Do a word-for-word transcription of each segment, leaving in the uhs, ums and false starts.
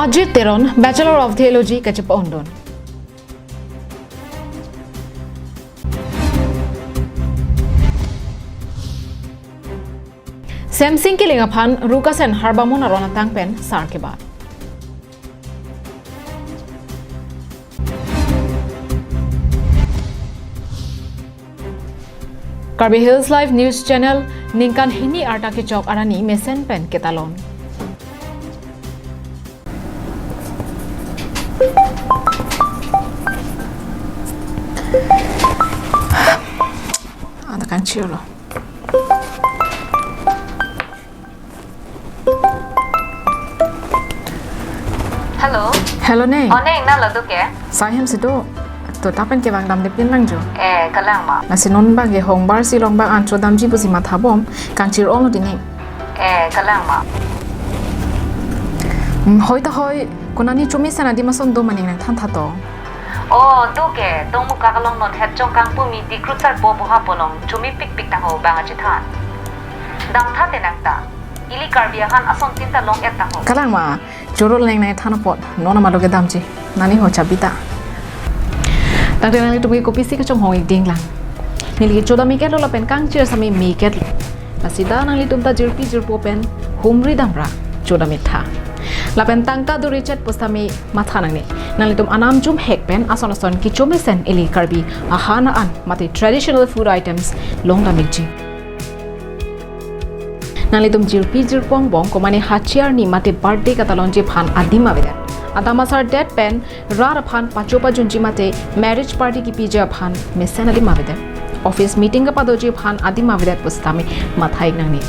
Ajit Teron, Bachelor of Theology kachepa-undun. Semsing Killing aphan Rukasen Harbamon aron atang pen sar kebat. Karbi Hills Live News Channel ningkan hini arta kechok arani mesen pen ketalon. Ada kangchirlo. Hello. Hello, neng. O, neng, nalo do ke? Sai hem si do. To ta pen kevang damde pinlang jo. Eh, kalang ma. Lasi non bang ke hongbar si long bang an chodamji pusi mathabom, kangchir-onglo di, neng. Eh, kalang ma. Hmm, hoi ta hoi, konani chomesen adim ason do ma, neng, nangthan tha to. O, do ke, Dongmukak along non het chong kangpumi Dikrutsar po boha polong chomepikpik ta ho bang achethan. Damtha te nang ta. Ili Karbi ahan asontin ta long-et ta ho. Kalang ma, choro, neng nangthan apot, non amalo kedamji. Nani ho chabi ta. Tangte nanglitum ke kopisi kachonghong-ik dinglang. Neli ke chodam-iketlo lapen kangchir sami me-iketlo. Lasi ta nanglitum ta jirpi jirpo pen humri damra chodam-ik tha. Lapen tangka duri chet pusitame matha nangne. Nanglitum anam jumhek pen ason ason kechomesen ili Karbi ahan an mate traditional food items longdam-ikji. Nanglitum jirpi jirpo angbong komane hachi arni mate birthday katalonji aphan adim avedet. Adam asardet pen rat aphan pacho pajunji mate marriage party kipiji aphan mesen adim avedet. Office meeting kapadoji aphan adim avedet pusitame matha-ik nangne.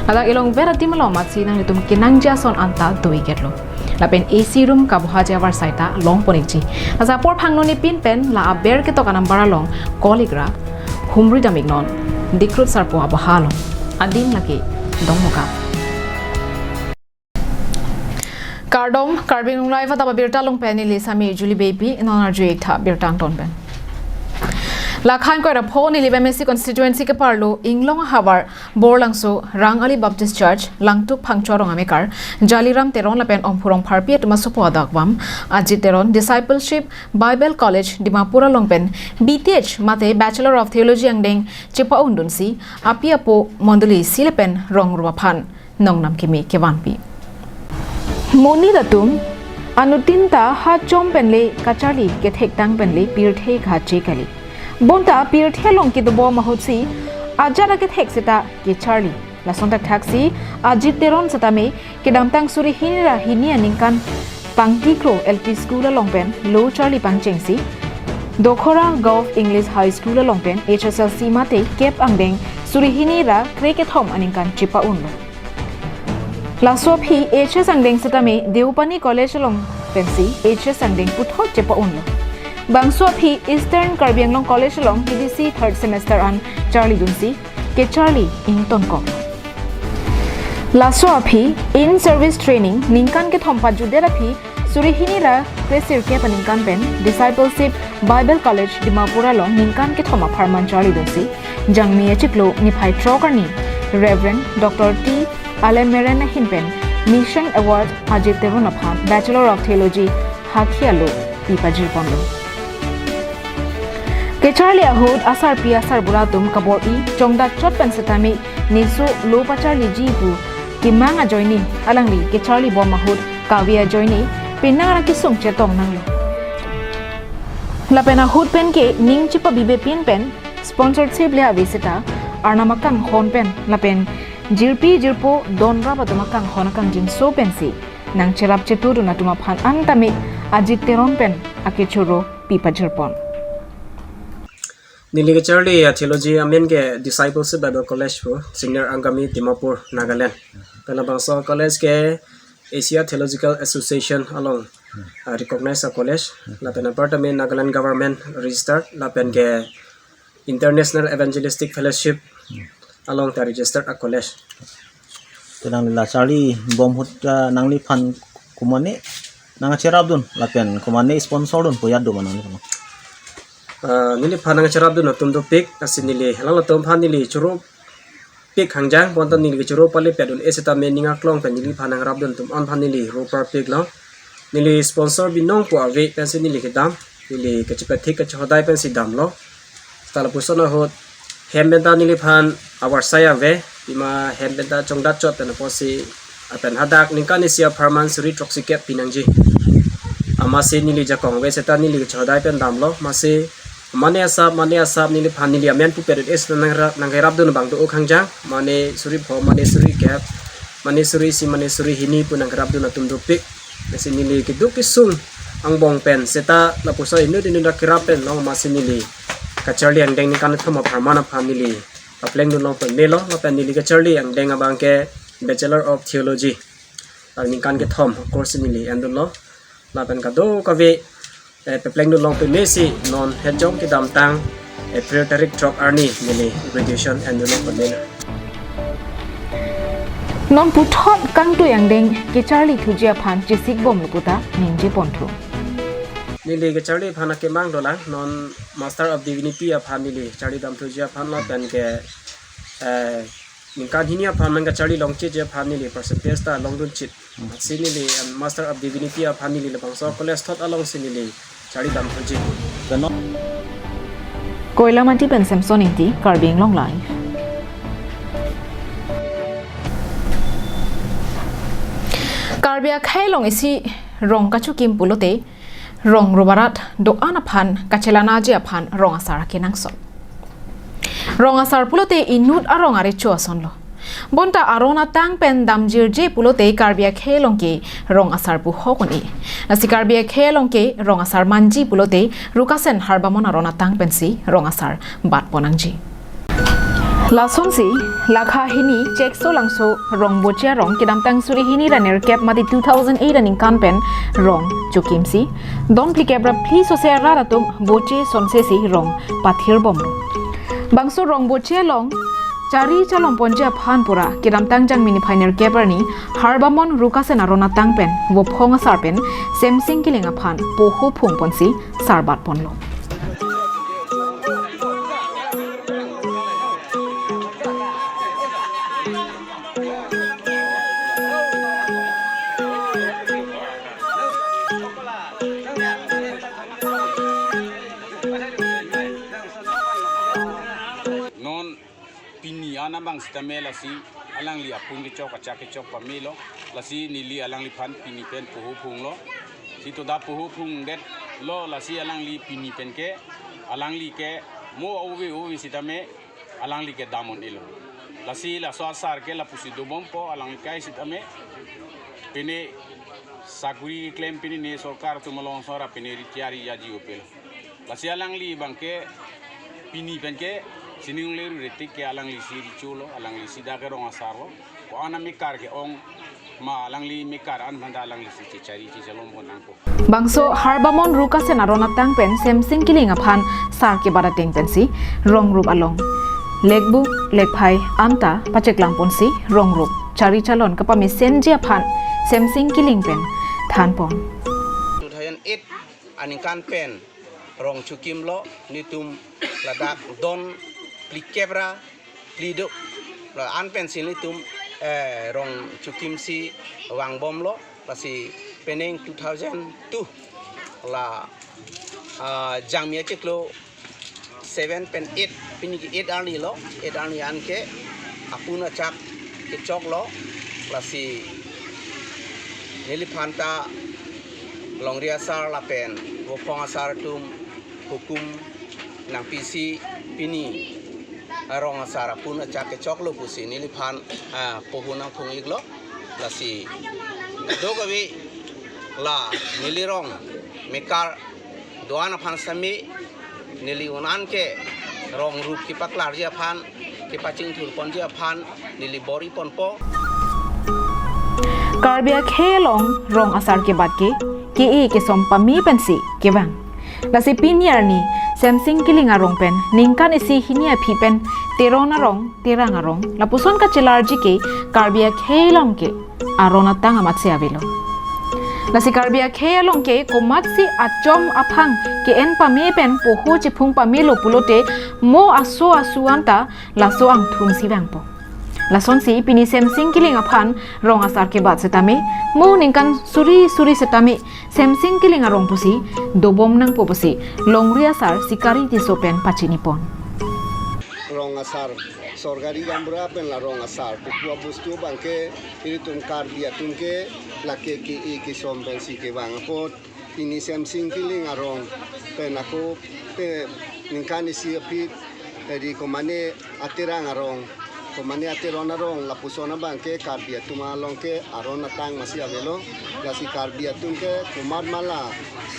Ladak elongver adim along matsi nanglitum kenangji ason anta do-iketlo. Lapen A C room kabohaji avarsai ta longpon-ikji. Lasi apor phangno ni pin pen la aber ketok anumber along call-ik ra humri dam-iknon. Dikrutsar po aboha along. Adim lake Dongmukak. Kardom, Karbi Anglong Live adap abirta along pen neli Sami Julie Beypi, non arju-ik tha birta angton pen. Lakhan koira pho neli B M S C constituency keparlo Inglong ahavar Borlangso Rangali Baptist Church, Langtuk Phangcho arong amekar Jaliram Teron lapen Omphurong Pharpi atum asopo adakvam Ajit Teron Discipleship Bible College Dimapur along pen B T H mate Bachelor of Theology angdeng chepa-undunsi api apo mondoli isi lapen rong ruwa aphan nongnam keme kevanpi. Monit atum, anuttin ta ha chom penle kacharli, kethektang penle pirthe kache kali. Bonta pirthe along kedobom ahutsi ajat akethek seta kecharli. Lason thakthaksi Ajit Teron setame kedamtang suri hini ra hini aningkan Pangtikro L P School along pen lo charli pangchengsi Dokhora Govt English High School along pen H S L C mate kep angdeng suri hini ra kre kethom aningkan chepa-unlo. Laso aphi H S angdeng setame Deopani College along pensi H S angdeng puthot chepa-unlo. Bangso aphi Eastern Karbi Anglong College along T D C third semester an charlidunsi kecharli ingtonkok. Laso aphi in service training ningkan kethom pajudet aphi suri hini ra kre sirkep aningkan pen Discipleship Bible College Dimapur along ningkan kethom apharman charlidunsi Jangmi achiklo niphai throk arni Reverend Doctor T Alemeren ahin pen Mission Award Ajit Teron aphan Bachelor of Theology hakhi alo pi pajirponlo. Kecharli ahut asarpi asarbura atum kabor-i chongdak chot pen setame neso lo pacharliji pu kemang ajoine alangli kecharlibom ahut kave ajoine penang ra kesung chetong nanglo. Lapen ahut pen ke ning chepabibe pin pen sponsorship le ave seta Arnam akanghon pen lapen jirpi jirpo donrap atum akanghon akangjinso pensi nangcherap chetudun atum aphan an tame Ajit Teron pen akechoro pi pajirpon. Neli kecharli a theology amen ke Discipleship Bible College pu Senior Angami Dimapur, Nagaland. Pen labangso college ke Asia Theological Association along, ah, recognized a college. Lapen apar tame Nagaland government registered lapen ke International Evangelistic Fellowship along ta registered a college. Te nangli la charlibom ahut, ah, nangliphan komatne nangcherapdun lapen komatne sponsordun pu ajat do ma nangliphan? Ah, neliphan nangcherapdun atum dopik, lasi neli halahelo atum aphan neli choropik hangjang, bonta neli kechoro pale pedun-e setame ning aklong pen neliphan nangrapdun atum an aphan neli ro parpiklo. Neli sponsor binong pu ave pensi neli kedam. Neli kachepethik kachehodai pensi damlo. Seta lapuson ahut hem pen ta neliphan avarsai ave. Pima hem pen ta chongdat chot pen apotsi lapen hadak ningkan isi apharman suri throksi kep pinangji. Amatsi neli jakong ave seta neli kachehodai pen damlo. Amatsi mane asap, mane asap neliphan neli amen pupet es nang nangkerapdun abang do-o khangjang. Mane suri pho, mane suri kep, mane suri isi, mane suri hini pu nangkerapdun atum dopik. Amatsi neli keduk kesung angbong pen seta lapuson inut inut akerap pen long amatsi neli kacharli angdeng ningkan kethom apharman aphan neli paplengdun long pen melo, lapen neli kacharli angdeng abang ke Bachelor of Theology. Lapen ningkan kethom course neli endunlo. Lapen kadokave, eh, paplengdun long pen mesi non hejong kedamtang April tarik throk arni neli graduation endun long pen melo. Non puthot kangtui angdeng kacharli thuji aphan chesik bomlo puta ningje ponthu. Neli kacharli aphan akemang dolang, non Master of Divinity aphan neli charli dam thuji aphan lapen ke, eh, ningkan hini aphan nang kacharli longchitji aphan neli percentage ta longdunchit. Amatsi neli, em, Master of Divinity aphan neli labangso college thot alongsi neli charli dam thuji. Koilamati pen Samson Ingti, Karbi Anglong Live. Karbi akhei along isi rong kachokim pulote rong rup arat do-an aphan kachelanaji aphan rong asar akenangsot. Rong asar pulote inut arong arecho asonlo. Bonta aron atang pen damjirji pulote Karbi akhei along ke rong asar pu hok un-e. Lasi Karbi akhei along ke rong asar manji pulote Rukasen Harbamon aron atang pensi rong asar bat pon nangji. Lasonsi, lakha hini Chekso Langso Rongboche arong kedamtang suri hini ra nerkep mate two thousand eight aningkan pen rong chokimsi, don phlikep ra phli sose arat atum boche sonsesi rong pathirbomlo. Bangso Rongboche along chari chalom ponji aphan pura kedamtang Jangmi niphai nerkep arni Harbamon Rukasen aron atang pen Vophong asar pen Semsing Killing aphan poho phung ponsi sar bat ponlo. Non pini an abang sitame lasi alangli apun kechok achak kechok pamelo, lasi neli alangliphan pini pen poho phunglo. Si toda poho phungdetlo, lasi alangli pini pen ke alangli ke mo ove ove sitame alangli ke dam un-elo. Lasi laso asar ke lapusi dobompo, alangli kai sitame pine sakuri klem pine ne sorkar atum along sora pine retire yaji upelo. Lasi alangli abang ke pini pen ke sining le ru retik ke alanglisi recho lo, alanglisi dak ke rong asar lo. Ko-an amekar ke-ong ma alangli mekar an aphanta alanglisi chechari chechalom pon nangpo. Bangso Harbamon Rukasen aron atang pen Semsing Killing aphan sar kebat ateng pensi rong rup along lekbu lekphai anta pacheklang ponsi rong rup chari chalon kapamesenji aphan Semsing Killing pen than pon. Two thousand eight aningkan pen rong chokimlo, netum ladak don phlikep ra phli do. La an pensi netum, eh, rong chokimsi vangbomlo, lasi penang two thousand two la, ah, Jangmi achiklo seven pen eight, pini ke eight arni lo, eight arni an ke apun achak kechoklo, lasi neliphanta longri asar lapen Vophong asar atum hukum nangpisi pini rong asar apun achak kechoklo pusi neliphan, ah, poho nangphung-iklo. Lasi dokave la neli rong mekar do-an aphan sitame neli un-an ke rong rup kepaklarji aphan, kepachingthur ponji aphan neli bor-i ponpo. Karbi akhei along rong asar kebat ke ke-e kesom pame pensi kevang. Lasi pini arni Semsing Killing arong pen ningkan isi hini aphi pen Teron arong, Terang arong lapuson kachelarji ke Karbi akhei along ke aron atang amatsi avelo. Lasi Karbi akhei along ke komatsi achom aphang ke-en pame pen poho chephung pamelo pulote mo aso asu anta laso angthumsi vangpo. Lasonsi pini Semsing Killing aphan rong asar kebat setame, mo ningkan suri suri setame Semsing Killing arong pusi dobom nangpo pusi longri asar Sikari Tisso pen pachinipon. Rong asar, sorkari gaonbura pen la rong asar, pupua bostu abangke, ilitum Karbi atum ke, lake ke-e kesom pensi kevang apot, pini Semsing Killing arong pen ako te ningkan isi aphi, jadi komane Aterang arong, komane Ateron arong, lapuson abangke Karbi atum along ke aron atang masi avelo, lasi Karbi atum ke komat ma la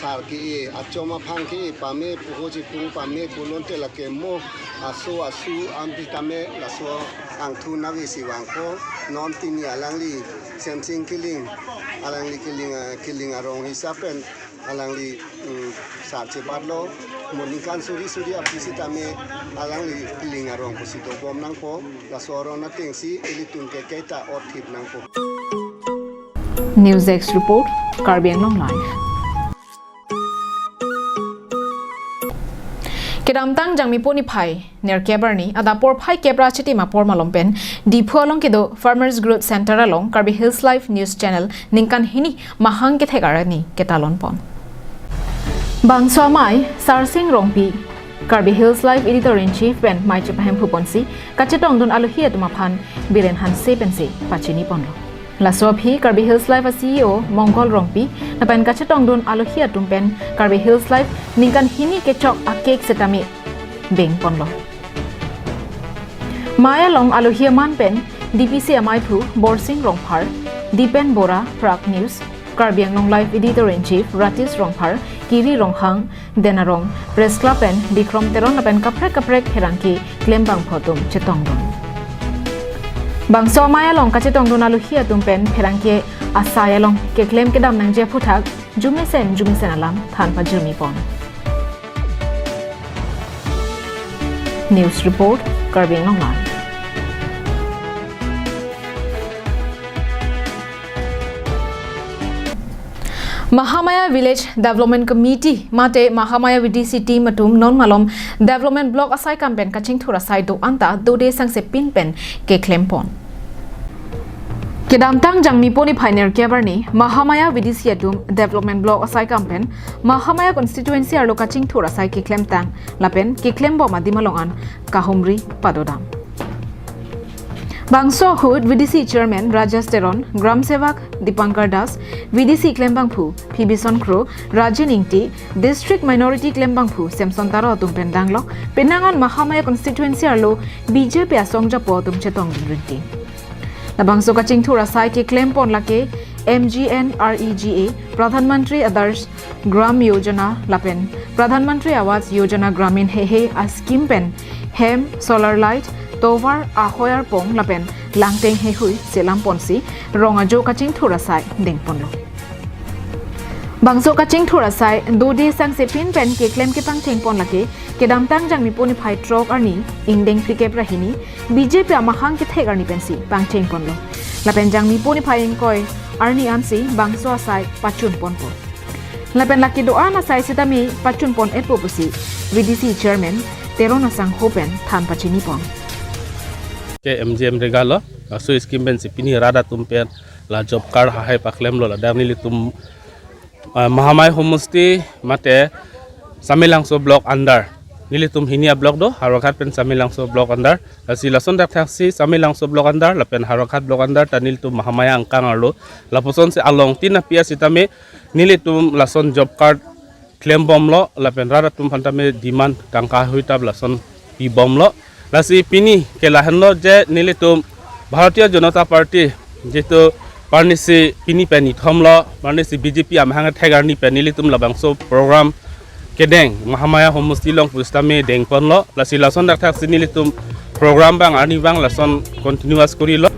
sar ke-e, achom aphang ke-e pame, puho chipung pame, pulote lake mo aso asu ampi tame laso angthun ave si vangpo, non pini alangli Semsing Killing, alangli Killing, eh, Killing arong hisap pen alangli, mm, sar chebatlo, mo ningkan suri suri aphi setame alangli Killing arong pusi dobom nangpo, laso aron atengsi ilitum ke kaita othip nangpo. News Desk Report, Karbi Anglong Live. Kedamtang Jangmipo niphai nerkep arni, adap porphai kep ra chitim apor malom pen, Diphu along kedo Farmers Growth Center along Karbi Hills Live News Channel ningkan hini mahang kethek arni ketalon pon. Bangso amei Sarsing Rongpi, Karbi Hills Live Editor-in-Chief pen mei chepahem phu ponsi, kachetongdun alohi atum aphan Biren Hanse pensi pachini ponlo. Laso aphi Karbi Hills Live a-C E O Mongol Rongpi lapen kachetongdun alohi atum pen Karbi Hills Live ningkan hini kechok a-cake setame beng ponlo. Mei along alohi aman pen D P C ameiphu Borsing Rongphar, Dipen Bora, Prag News, Karbi Anglong Live Editor-in-Chief Ratish Rongphar, Kiri Ronghang, Denarong Press Club pen Bikrom Teron lapen kaprek kaprek pherangke klembangphu atum chetongdun. Bangso amei along kachetongdun alohi atum pen pherangke asai along keklem kedam nangji aphuthak jumesen jumesen alam than pajirmi pon. News Report, Karbi Anglong Live. Mahamaya Village Development Committee mate Mahamaya V D C team atum non malom Development Block asai kam pen kachingthur asai do-an ta dode sangse pin pen keklem pon. Kedamtang Jangmipo niphai nerkep arni Mahamaya V D C atum Development Block asai kam pen Mahamaya Constituency arlo kachingthur asai keklem tang lapen keklem bom adim along an kahumri padodam. Bangso ahut V D C Chairman Rajesh Teron, Gram Sevak Dipankar Das, V D C klembangphu Phibison Kro, Rajen Ingti, District Minority klembangphu Samson Taro atum pen danglok penang an Mahamaya Constituency arlo B J P asong japo atum chetongdun rinti. Labangso kachingthur asai keklem pon lake M G N R E G A, Pradhan Mantri Adarsh Gram Yojana lapen Pradhan Mantri Awas Yojana Gramin heihei a-scheme pen hem, solar light, tovar ahoi arpong lapen langteng heihui selam ponsi rong ajo kachingthur asai deng ponlo. Bangso kachingthur asai dode sangse pin pen keklem kepangcheng pon lake kedamtang Jangmipo niphai throk arni ingdeng phlikep ra hini B J P amahang kethek arni pensi pangcheng ponlo. Lapen Jangmipo niphai ingkoi arni ansi bangso asai pachun ponpo. Lapen lake do-an asai setame pachun pon-etpo pusi V D C Chairman Teron asangho pen than pachini pon. Ke M G N R E G A lo, laso scheme pensi pini rat atum pen la job card hahai paklemlo, ladak nelitum, ah, Mahamaya homosti mate Samelangso block under. Nelitum hini a-block do, Howraghat pen Samelangso block under. Lasi lason thakthak si Samelangso block under lapen Howraghat block under ta nelitum Mahamaya angkang arlo. Lapuson si along tin api asitame nelitum lason job card klem bomlo lapen rat atum aphan tame demand tangka hui tap lason pi bomlo. Lasi pini ke lahenlo je nelitum Bharatiya Janata Party jitu parnisi pini pen ithomlo, parnisi B J P amahang thek arni pen nelitum labangso program kedeng Mahamaya homosti along pusitame deng ponlo. Lasi lason thakthak si nelitum program abang arni abang lason continuous korilo.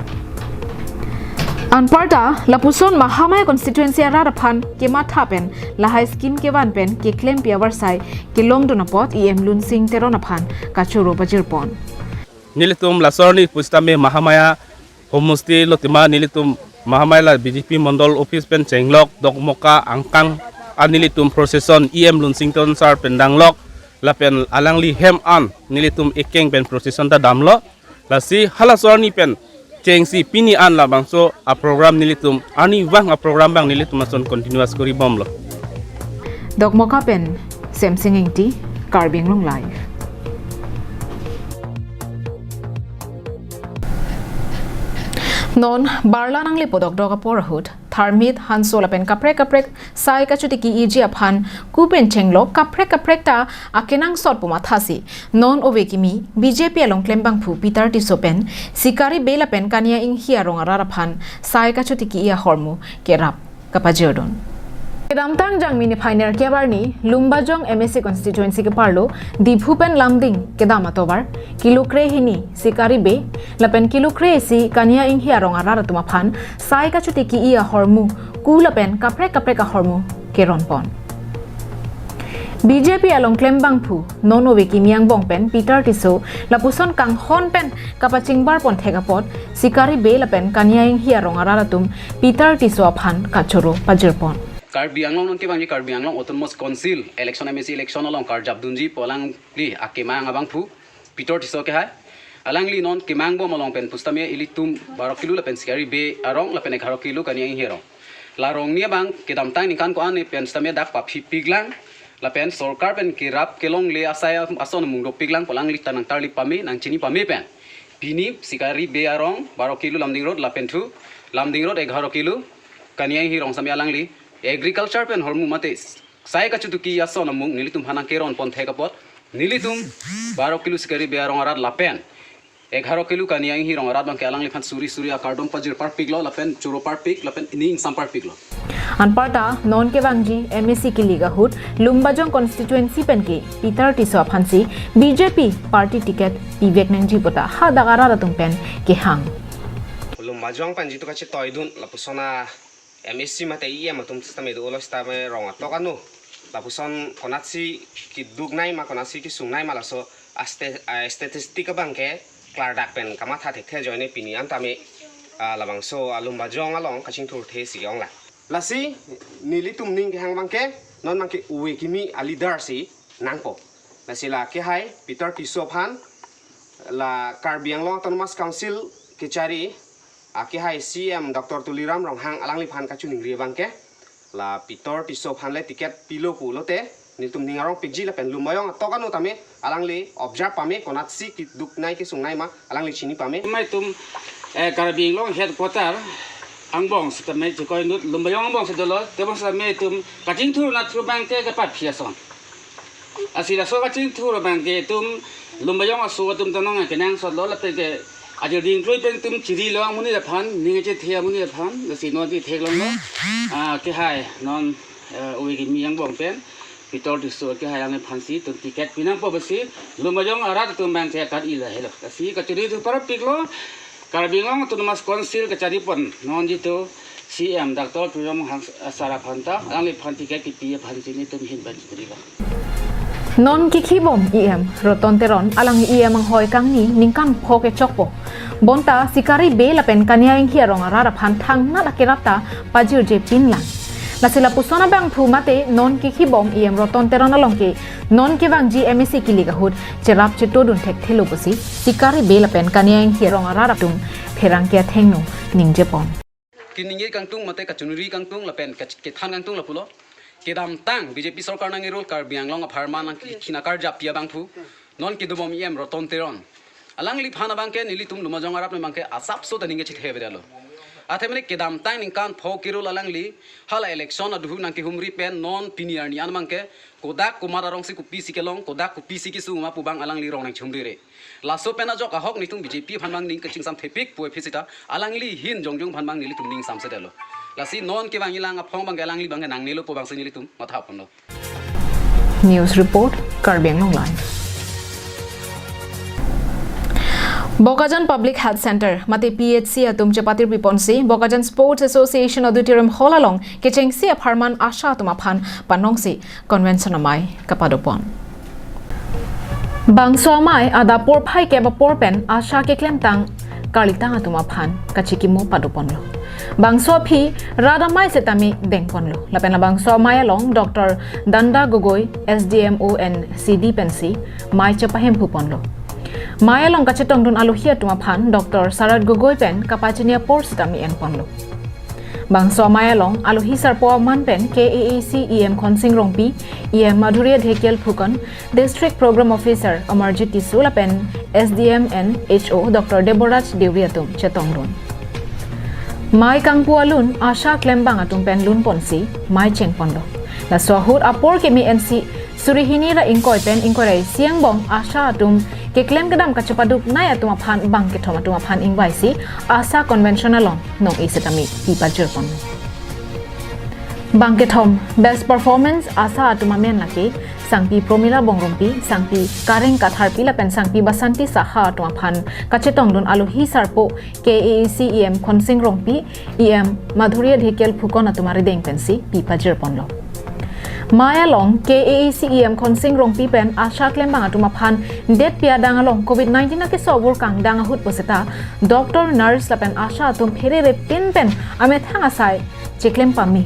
Anparta lapuson Mahamaya constituency arat aphan kematha pen lahai scheme kevan pen keklempi avarsai kelongdun apot E M Lunsing Teron aphan kachoro pajir pon. Nelitum laso arni pusitame Mahamaya homosti lo tima nelitum Mahamaya la B J P mondol office pen chenglok Dokmoka angkang an nelitum procession E M Lunsing Teron sir pen danglok lapen alangli hem an nelitum ekeng pen procession ta damlo. Lasi halaso arni pen chengsi pini an labangso a-program nelitum arnivang a-program abang nelitum ason continuous kori bomlo. Dokmoka pen Semsing Ingti, Karbi Anglong Live. Non barla nangle podok dok apor ahut, tharmit, hanso lapen kaprek kaprek sai kachotiki iji aphan ku pen chenglok kaprek kaprek ta akenangsot pu mathasi, non ove kimi B J P along klembangphu Peter Tisso pen Sikari Bey lapen Kania Inghi arong arat aphan sai kachotiki ahormu kerap kapajirdun. Kedamtang Jangmi niphai nerkep arni Lumbajong M A C constituency keparlo Diphu pen Lumding kedam atovar kilo krehini Sikari Bey lapen kilo kre-isi Kania Inghi arong arat atum aphan sai kachotiki ahormu ku lapen kaprek kaprek ahormu keronpon. B J P along klembangphu non ove kimi angbong pen Peter Tisso lapuson kanghon pen kapachingbar pon thek apot Sikari Bey lapen Kania Inghi arong arat atum Peter Tisso aphan kachoro pajirpon. Karbi Anglong non kevangji Karbi Anglong Autonomous Council election M A C election along karjap dunji pu alangli akemang abangphu Peter Tisso kehai. Alangli non kemang bom along pen pusitame ilitum baro kilo lapen Sikari Bey arong lapen egharo kilo Kania Inghi arong. La arong ni abang kedamtang ningkan ko-an ni pen sitame dak paphipiklang lapen sorkar pen kerap kelongle asai ason amung dopiklang pu alangli ta nangtarli pame nangchini pame pen pini Sikari Bey arong baro kilo Lumding Road lapen thu Lumding Road egharo kilo Kania Inghi arong sitame alangli agriculture pen hormu mate sai kachotiki ason amung nelitum aphan nangkeronpon thek apot nelitum baro kilo Sikari Bey arong arat lapen egharo kilo Kania Inghi arong arat abangke alangliphan suri suri akardom pajir parpiklo lapen choro parpik lapen ning ingsam parpiklo. Anparta non kevangji M A C kilik ahut Lumbajong constituency penke Peter Tisso aphansi B J P party ticket pivek nangji pu ta hadak arat atum pen kehang. Lumbajong pen jitu kachetoidun lapuson a M A C mate E M atum sitame dolo sitame rong atok ano. Lapuson konatsi keduk nangji ma konatsi kesung nangji ma laso a ste-, a statistic abangke klardak pen kamatha thekthe ajoine pini an tame, ah, labangso a Lumbajong along kachingthurthe si onglang. Lasi nelitum ning kehang abangke non abangke ove kimi a leader si nangpo. Lasi la kehai Peter Tisso aphan la Karbi Anglong Autonomous Council kechari akehai C M Doctor Tuliram Ronghang alangliphan kachiningri abangke la Peter Tisso aphan le ticket pilo pulote nelitum ning arongpikji lapen Lumbajong atok ano tame alangli observe pame konatsi keduk nangji kesung nangji ma alangli chini pame. Maitum, eh, Karbi Anglong headquarter angbong sitame chekoi inut Lumbajong angbong si dolo, tebon sitame itum kachingthur nathu abangke kepaphi ason. Lasi laso kachingthur abangke itum Lumbajong aso atum ta nang kenangsotlo lapen ke ajir dingklui pen itum chirilo amonit aphan, ning chethe amonit aphan, lasi non ti theklonglo. Ah, kehai non, eh, ove kimi angbong pen Peter Tisso kehai alangliphansi itum ticket pinangpo pusi Lumbajong arat atum abangke kat ila helo. Lasi kachiri thu parpiklo. Karbi Anglong Autonomous Council kacharipon non jitu C M Doctor Tuliram Ronghang sar aphan ta alangliphan ticket kipi aphansi nelitum ahin pen chirilo. Non kekhibom E M Roton Teron alang E M anghoi kangni ningkan pho kechokpo. Bonta Sikari Bey lapen Kania Inghi arong arat aphan thangnat akerap ta pajirje pinlang. Lasi lapuson abangphu mate non kekhibom E M Roton Teron along ke non kevangji M A C kilik ahut cherap chetodun thekthelo pusi Sikari Bey lapen Kania Inghi arong arat atum pherangke athengno ningjepon. Keningje kangtung mate kachiningri kangtung lapen kach-, kethan kangtung lapulo. Kedamtang B J P sorkar nang-e-rule Karbi Anglong apharman nangkethina karjap pi abangphu non kedobom E M Roton Teron alangliphan abangke nelitum Lumbajong arat abangke asapso ta ning kachethe avedetlo. Athe mane kedamtang ningkan pho ke-rule alangli hala election aduhu nangkehumri pen non pini arni an abangke kodak komat arongsi kopisi kelong, kodak kopisi kesung ma pu abang alangli rong nangchumri re. Laso pen ajok ahok nelitum B J P aphan abang ning kachingsam thepik pu aphi sita alangli ahin jongjong aphan abang nelitum ning samsedetlo. Lasi non kevangji lang aphong abangke alangli abangke nangnelo pu abangsi nelitum mathaponlo. News report, Karbi Anglong Live. Bokajan Public Health Center mate P H C atum chepatir piponsi Bokajan Sports Association Auditorium Hall along kechengsi apharman ASHA atum aphan panongsi convention amei kapadopon. Bangso amei adap porphai kep apor pen ASHA keklemtang karlitang atum aphan kachikimo padoponlo. Bangso aphi rat amei setame dengponlo. Lapen labangso amei along Doctor Danda Gogoi, S D M O and C D pensi mei chepahemphuponlo. Mei along kachetongdun alohi atum aphan Doctor Sarat Gogoi pen kapachini apor sitame enponlo. Bangso amei along alohi sarpo aman pen K A A C E M Khonsing Rongpi, E M Madhurya Dhekial Phukan, District Program Officer Amarjit Tisso lapen S D M and H O Doctor Deboraj Deuri atum chetongdun. Mei kangpu alun ASHA klembang atum pen lunponsi mei chengponlo. Laso ahut apor keme ensi suri hini ra ingkoi pen ingkoi ra isi angbong ASHA atum keklem kedam kachepaduknei atum aphan bang kethom atum aphan ingvaisi ASHA convention along nong-e sitame pi pajirponlo. Bang kethom Best Performance ASHA atum amen lake Sangpi Promila Bongrungpi, Sangpi Kareng Katharpi lapen Sangpi Basanti Saha atum aphan kachetongdun alohi sarpo K A A C E M Khonsing Rongpi, E M Madhurya Dhekial Phukan atum arideng pensi pi pajirponlo. Mei along K A A C E M Khonsing Rongpi pen ASHA klembang atum aphan detpi adang along covid nineteen akeso avur kangdang ahut pusita doctor, nurse lapen ASHA atum pherere pin pen amethang asai cheklem pame.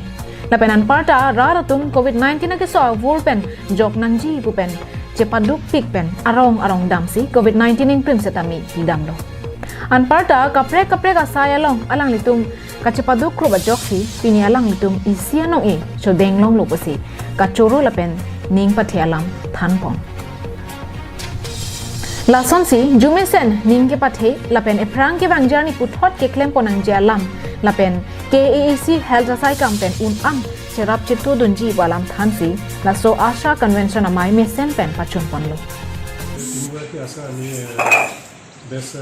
Lapen anparta rat atum covid nineteen akeso avur pen jok nangji pu pen chepadukpik pen arong arong damsi covid nineteen ingprim sitame damlo. Anparta kaprek kaprek asai along alanglitum kachepaduk krup ajoksi pini alanglitum isi anong-e chodeng longlo pusi kachoro lapen ning pathe alam thanpon. Lasonsi jumesen ning kepathe lapen ephrang kevangji arni puthot keklempon nangji alam lapen K A A C health asai kam pen un-an cherap chetudunji pu alam thansi laso ASHA convention amei mesen pen pachunponlo. তিনিগৰাকী আশা আমি বেষ্ট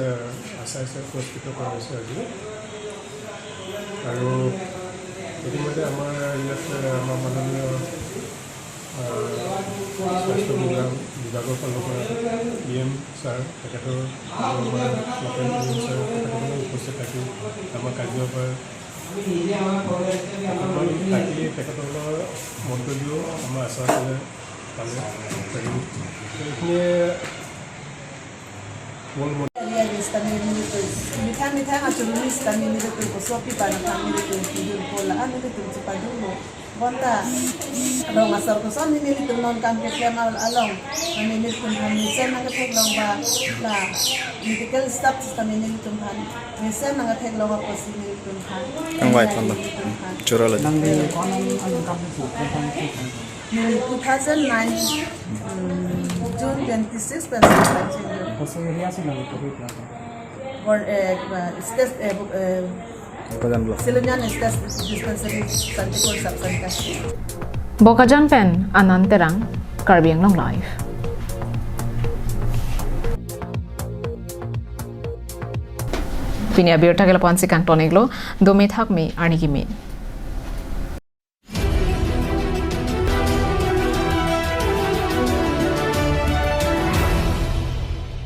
আশা হিচাপে পুৰস্কৃত কৰা হৈছে আজি। আৰু ইতিমধ্যে আমাৰ ইয়াত আমাৰ মাননীয় স্বাস্থ্য বিভাগ বিভাগৰ ফালৰ পৰা ই এম ছাৰ, তেখেতৰ আমাৰ লোকেল ই এম ছাৰ তেখেতসকলে উপস্থিত থাকি আমাৰ কাজিৰঙাৰ পৰা অকণমান থাকি তেখেতসকলৰ মন্তব্য আমাৰ আশাসকলে পালে। এইখিনিয়ে মোৰ মন Mithang mithang achuruni sitame nelitum kosopi pa nathang nelitum pidun pola nelitum chepadunlo. Bonta rong asor koson nelitum non kam keklem along nelitum mesen nangketheklong ba la medical staff sitame nelitum aphan mesen nangketheklong apotsi nelitum aphan. Ang white lang ba? Chura lang. Nang di kung anong anong kam si kung anong si kung Neli two thousand nine um, June twenty-six pen sa kacheng. Kasi area si nang COVID lang. Or eh, ba, state eh, bu- eh, Kajan block. Silonian State Dispensary twenty-four Sub Center. Bokajan pen Anand Terang, Karbi Anglong Live. Pini abirta ke lapu-an si kangton-iklo, dome thakme arni keme.